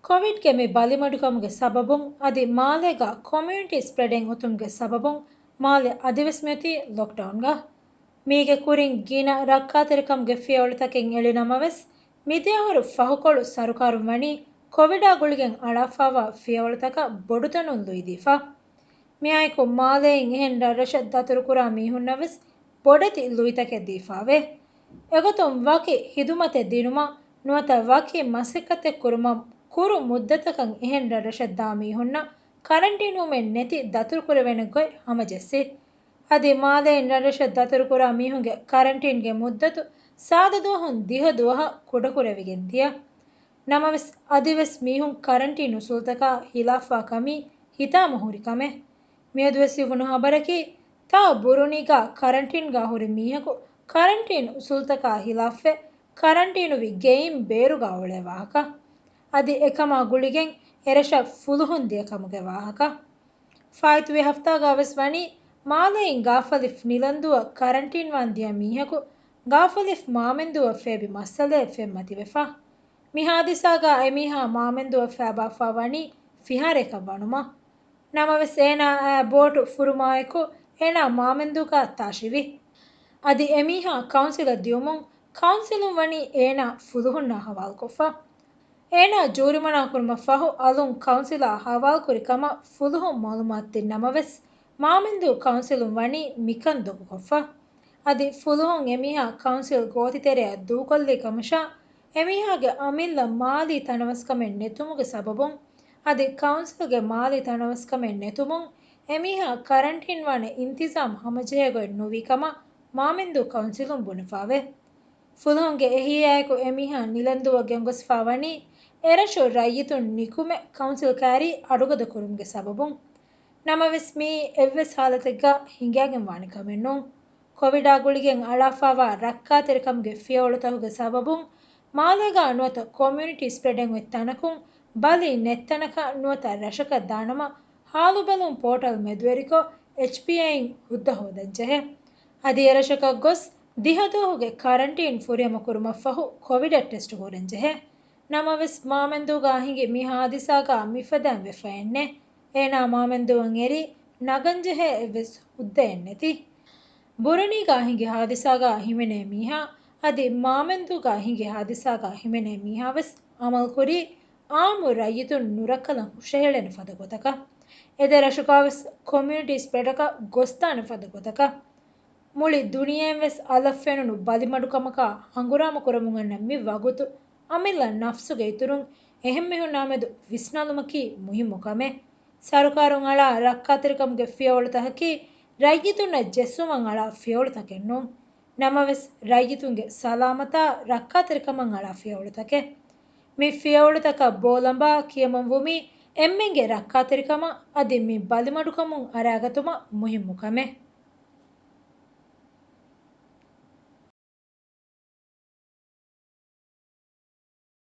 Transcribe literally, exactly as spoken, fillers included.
ކޮވިޑްގެ މި ބަލިމަޑުކަމުގެ ސަބަބުން އަދި މާލޭގަ ކޮމިއުނިޓީ ސްޕްރެޑިން އޮތުމުގެ ސަބަބުން މާލެ އަދިވެސް މިއޮތީ ލޮކްޑައުންގަ. މީގެ ކުރިން ގިނަ ރައްކާތެރިކަމުގެ ފިޔަވަޅުތަކެއް އެޅި ނަމަވެސް، މިދިޔަ އަހަރު ފަހުކޮޅު ސަރުކާރުން ވަނީ ކޮވިޑާ ގުޅިގެން އަޅާފާވާ ފިޔަވަޅުތަކަށް ބޮޑުތަނުން ލުއިދީފަ. މިއާއެކު މާލޭއިން އެހެން ރަށްރަށަށް ދަތުރުކުރާ މީހުންނަށް ވެސް ބޮޑެތި ލުއިތަކެއް ދީފާވޭ. އެގޮތުން ވަކި ހިދުމަތެއް ދިނުމަށް ނުވަތަ ވަކި މަސައްކަތެއް ކުރުމަށް ކުރު މުއްދަތަކަށް އެހެން ރަށްރަށަށް ދާ މީހުންނަށް ކަރަންޓީނުވުމެއް ނެތި ދަތުރުކުރެވޭނެ ގޮތް ހަމަޖެއްސި. އަދި މާލޭއިން ރަށްރަށަށް ދަތުރުކުރާ މީހުންގެ ކަރަންޓީންގެ މުއްދަތު ސާދަ ދުވަހުން ދިހަ ދުވަހަށް ކުޑަކުރެވިގެން ދިޔަ. ނަމަވެސް، އަދިވެސް މީހުން ކަރަންޓީން އުސޫލުތަކާ ހިލާފްވާ ކަމީ ހިތާމަ ހުރި ކަމެއް. މިއަދުވެސް ލިބުނު ހަބަރަކީ، ތާ ބުރުނީގާ ކަރަންޓީންގާ ހުރި މީހަކު ކަރަންޓީން އުސޫލުތަކާ ހިލާފްވެ، ކަރަންޓީނުވި ގެއިން ބޭރުގާ އުޅޭ ވާހަކަ. އަދި އެކަމާ ގުޅިގެން އެރަށަށް ފުލުހުން ދިޔަ ކަމުގެ ވާހަކަ. ފާއިތުވި ހަފްތާގާ ވެސް ވަނީ މާލޭއިން ގާފަލިފް ނިލަންދޫއަށް ކަރަންޓީންވާން ދިޔަ މީހަކު ގާފަލިފް މާމެންދޫއަށް ފޭބި މައްސަލައެއް ފެންމަތިވެފަ. މި ހާދިސާގާ އެމީހާ މާމެންދޫއަށް ފައިބާފާ ވަނީ ފިހާރައަކަށް ވަނުމަށް. ނަމަވެސް، އޭނާ އާ ބޯޓު ފުރުމާއެކު އޭނާ މާމެންދޫގާ ތާށިވި. އަދި އެމީހާ ކައުންސިލަށް ދިޔުމުން ކައުންސިލުން ވަނީ އޭނާ ފުލުހުންނާ ހަވާލުކޮށްފަ. އޭނާ ޖޫރިމަނާ ކުރުމަށް ފަހު އަލުން ކައުންސިލާ ހަވާލުކުރި ކަމަށް ފުލުހުން މައުލޫމާތު ދިން ނަމަވެސް، މާމެންދޫ ކައުންސިލުން ވަނީ މިކަން ދޮގުކޮށްފަ. އަދި ފުލުހުން އެމީހާ ކައުންސިލް ގޯތިތެރެއަށް ދޫކޮށްލި ކަމަށާ، އެމީހާގެ އަމިއްލަ މާލީ ތަނަވަސްކަމެއް ނެތުމުގެ ސަބަބުން، އަދި ކައުންސިލްގެ މާލީ ތަނަވަސްކަމެއް ނެތުމުން، އެމީހާ ކަރަންޓީންވާނެ އިންތިޒާމް ހަމަޖެހޭ ގޮތް ނުވި ކަމަށް މާމެންދޫ ކައުންސިލުން ބުނެފާވޭ. ފުލުހުންގެ އެހީއާއެކު އެމީހާ ނިލަންދޫއަށް ގެންގޮސްފާ ވަނީ، އެރަށު ރައްޔިތުން ނިކުމެ ކައުންސިލް ކައިރީ އަޑުގަދަ ކުރުމުގެ ސަބަބުން. ނަމަވެސް، މިއީ އެއްވެސް ހާލަތެއްގަ ހިނގާގެން ވާނެ ކަމެއް ނޫން. ކޮވިޑާ ގުޅިގެން އަޅާފާވާ ރައްކާތެރިކަމުގެ ފިޔަވަޅުތަކުގެ ސަބަބުން، މާލޭގާ ނުވަތަ ކޮމިއުނިޓީ ސްޕްރެޑެއް އޮތް ތަނަކުން ބަލި ނެތް ތަނަކަށް ނުވަތަ ރަށަކަށް ދާނަމަ، ހާލުބަލުން ޕޯޓަލް މެދުވެރިކޮށް، އެޗްޕީއޭއިން ހުއްދަ ހޯދަންޖެހޭ. އަދި އެރަށަކަށް ގޮސް ދިހަ ދުވަހުގެ ކަރަންޓީން ފުރިހަމަ ކުރުމަށްފަހު ކޮވިޑަށް ޓެސްޓު ކުރަންޖެހޭ. ނަމަވެސް، މާމެންދޫގާ ހިނގި މި ހާދިސާގާ މިފަދައިން ވެފައެއްނެތް. އޭނާ މާމެންދޫއަށް އެރީ ނަގަންޖެހޭ އެއްވެސް ހުއްދައެއްނެތި. ބުރުނީގާ ހިނގި ހާދިސާގާ ހިމެނޭ މީހާ، އަދި މާމެންދޫގާ ހިނގި ހާދިސާގާ ހިމެނޭ މީހާވެސް އަމަލުކުރީ، އާއްމު ރައްޔިތުން ނުރައްކަލަން ހުށަހެޅޭނެ ފަދަ ގޮތަކަށް. އެ ދެ ރަށުގާވެސް ކޮމިއުނިޓީ ސްޕްރެޑަކަށް ގޮސްދާނެ ފަދަ ގޮތަކަށް. މުޅި ދުނިޔެއިން ވެސް އަލަށް ފެނުނު ބަލިމަޑުކަމަކާ ހަނގުރާމަ ކުރަމުން އަންނަ މި ވަގުތު، އަމިއްލަ ނަފްސުގެ އިތުރުން އެހެންމީހުންނާމެދު ވިސްނާލުމަކީ މުހިއްމު ކަމެއް. ސަރުކާރުން އަޅާ ރައްކާތެރިކަމުގެ ފިޔަވަޅުތަކަކީ ރައްޔިތުންނަށް ޖެއްސުމަށް އަޅާ ފިޔަވަޅުތަކެއް ނޫން. ނަމަވެސް، ރައްޔިތުންގެ ސަލާމަތާ ރައްކާތެރިކަމަށް އަޅާ ފިޔަވަޅުތަކެއް. މި ފިޔަވަޅުތަކަށް ބޯލަނބާ ކިޔަމަންވުމީ އެންމެންގެ ރައްކާތެރިކަމަށް އަދި މި ބަލިމަޑުކަމުން އަރާގަތުމަށް މުހިއްމު ކަމެއް.